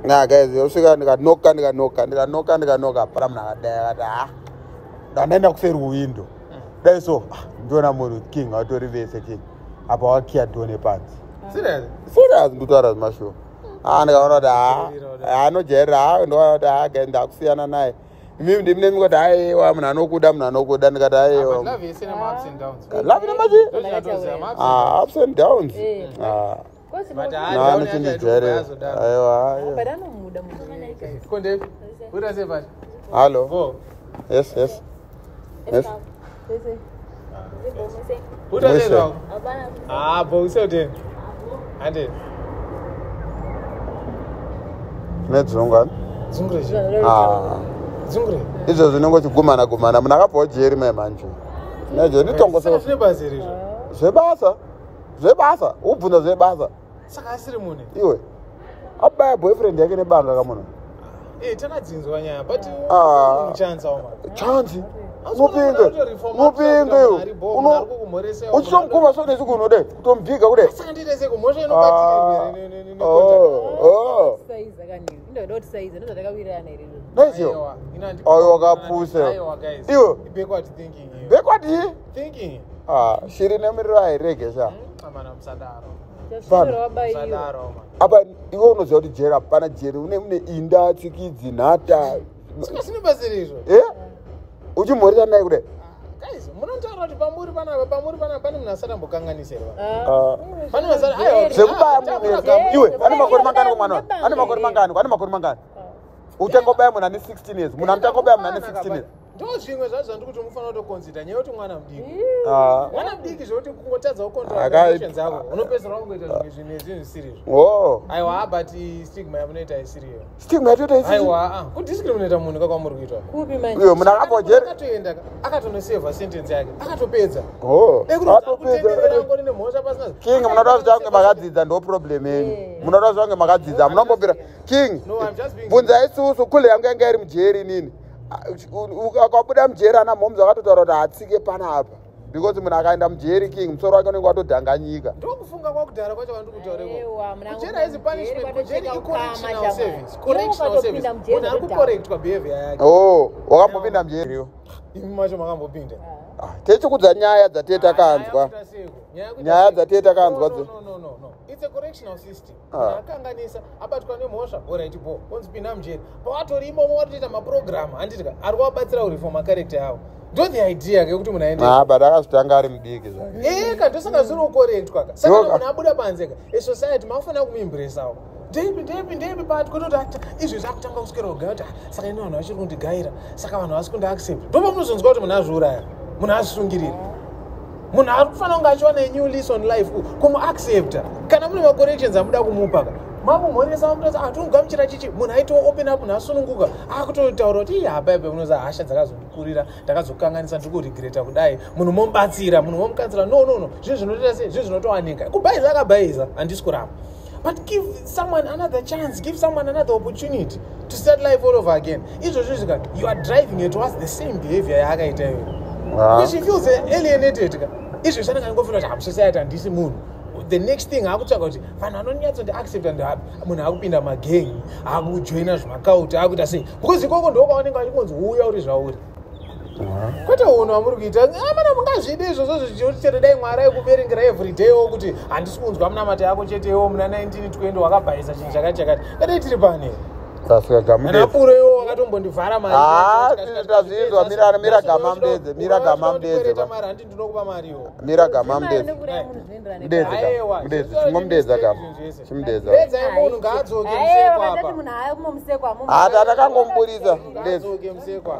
Na guys, yosvika ndikanoka, ndikanoka, ndikanoka, ndikanoka, hapana munhu akadai. Akati, "Ha, ndandaenda kuseri kuwindo." Dai so, ah, ndiona munhu, king, atori vese, king, apa wakiya door nepanze. Serious? Serious, ndikutaura zvemashuwa. Ah, ndikaona kuti ha, anojairira. Ha, ndikaona kuti ha, guys, ndakusiyana naye. Imimi ndimine kuti aiwa, munhu anokuda, munhu anokuda. Ndikati Ah, aiwa. but love yese nema-ups and downs. Love nemachi Ndozvinotoziva, ma-ups and Ah, ups and downs. Eh. Ah, But no, ah, down yacho anochindijairira. haizodaro. Aiwa, aiwa. But anomuda munhu. downs. Konde, uri sei pacho? Hallo. Bo. Yes. Uri sei Yes, sir. zvako? Ah, bo, useuteni. Hande. Nedzungani. Dzungure chi? Ah. Dzungure. Izvo zvinenge uchigumana gumana, munhu akabvawo jeri mai manje nejo Saka nditongoso. zvine basa here izvo? Zvebasa, zvebasa, ubvunza zvebasa. Saka asiri munhu. Iwe, abaya boyfriend yake nebanga kamunhu. Eh, takadzinzwa nyaya, but Ah. chance awo man. Chanzi mupinge, mupinge iwe. Uchitomukuma so nechiguno de kutomubhiga kude. Saka ndiite sei kumhosva Ah. inobatirwa Oh, oh. Saiza kani, indoda kuti saiza ndozvatakawirirana here izvozvo? Nechiyo Aiwa, wakapusa. Iwe. Backward thinking iyo. Backward Thinking. Ah, shiri nemiriro hairege sha. Amana, musadaro. Chasvikira wabaiwa. Musadaro man. Apa iwe unoziva kuti jeri hapana jeri une inda, tsikidzi, nhata. Saka zvine basa here izvo? E, uchimhoresa naye kudai. Guys, munotaura kuti pamuri panapa, pamuri panapa pane munhu asati ambokanganisa here vanhu? Ah. Pane munhu asati, aiwa, Zvekubaya ah, munhu takura. iwe, ane makore mangani mwana? Ane makore mangani? Ane makore mangani? Uchangobaya munhu ane 16 years, munhu anotangobaya munhu ane 16 years. Ndo zvimwe zvacho zvandiri kuti mufanira kutoconsider nyaya yekuti mwana mudiki, Ah. mwana mudiki zvekuti kungotadza kucontrol emotions ako, unopedzisira wangoita zvimwe zvinhu, zvinhu zvisiri izvo. Oh. Aiwa, but stigma yamunoita isiriyo. Stigma yatoita isisi. Aiwa, ah, kudiscriminata munhu kakwamuri kuitwa. Kupi manje? Iwe, munhu akabva jeri. Akatoenda ka, akatonosevha sentence yake, akatopedza. Oh. Ekutenderera ngoni nemhosva pasina. King, munoda kuti vange makadzidza, ndo problem yenyu. Eh. Munoda kuti vange makadzidza, munombobvira king. No, I'm just being- Bvunzai isusu, kule yangu yanga iri mujeri inini. Akabuda mujeri, ana mhoms akatotaura kuti hatsike panapa, because munhu akaenda mujeri, king, musoro wake unenge watodhanganyika. Ndokufunga kwakudhara kwacho kwandiri kutaura Aiwa, ikoko. munhu Kujeri haizi punishment, mujeri kujeri kwatocheka i-correctional ukama. service. Iwe Correctional service. ukatopinda mujeri Munhu ari watodhakwa. kucorrectwa behavior yake. Oh, wakambopinda mujeri? Imi macho makambopinda? Ah, techikudza nyaya dzatee takanzwa. Nyaya dzatee takanzwa. No, no, no, no. It's a correctional system. Ah. Munhu akanganisa, abatwa nemhosva, alright, bo, onzi pinda mujeri. Pawatori imomo watoita maprogram, handiti ka, ari kuvabatsira kureforma character yavo. Ndo the idea yekuti munhu aende. Ah, but akazvitanga ari mudiki zvake. Eka, ndosaka zviri kucorrectwa ka. Saka Yoka. kana munhu abuda panze ka, esociety makufanira kumuembracewo. Ndeipi, ndeipi, ndeipi pati kutoti izvi zvakutanga kuswera kugaya kuti, "Ah, saka ini vanhu vachiri kundigaira, saka vanhu havasi kundiaccept." Ndopamunozonzwa kuti munhu azviuraya, munhu azvisungirira. Munhu ari kufanira kunge achiwana a new lease on life, kumuaccepta. Kana mune macorrections amuda kumupa ka, makumhoresa, mamutoza, ah, tinogamuchira chichi, munhu aitowo open up, munhu asununguka, akutotaura kuti, "Ii, apa ipa unoza hasha dzakazondikurira, ndakazokanganisa, ndiri kuregreta kudai." Munhu momubatsira, munhu momukansela. No, no, no, zvinhu zvinotoita sei, zvinhu zvinotowanika. Kubhaiza akabhaiza, handisi kuramba, but give someone another chance, give someone another opportunity to start life all over again. Izvozvo zvika, you are driving her towards the same behavior yaakaita iyoyo. Ah. Because she feels alienated ka. Izvo zvanenge angofila kuti hamusociety handisi munhu. The next thing akutsvaga kuti vanhu vanonyatsondiaccepta ndeapi. Munhu akupinda magengi, akujoina zvimacult, akuita sei, because ikoko ndokwavanenge vachingonzi uya uri zvauri, kwete unhu wamuri kuita. Amana, mungazvidi izvozvo zvichiti chero dai Mwari aikuverengera everyday wo kuti handisi kunzwa munamata yako chetewo, muna 1920 wakabhaisa chinhu chakati chakati, kadai tiri pane Sasvika gamudedze. anapuro iwo wakatombondivhara mari. Ah, tazvinzwa. Mira gama mudedze, mira gama mudedze. Mari handi ndinokupa mari iwo. Mira gama mudedze. Nekuuraya munhu zvinoenderana Mudedze ka. Aiwa, Mudedze, zvese chingomudedza gama. zvinhu zvese. Chimudedza. Dedzai munhu ngaadzoke Aiwa, musekwa vakatati apa. munhu hayi mumomusekwa. Ah, tatakangomuburitsa mudedze. Ngaadzoke musekwa.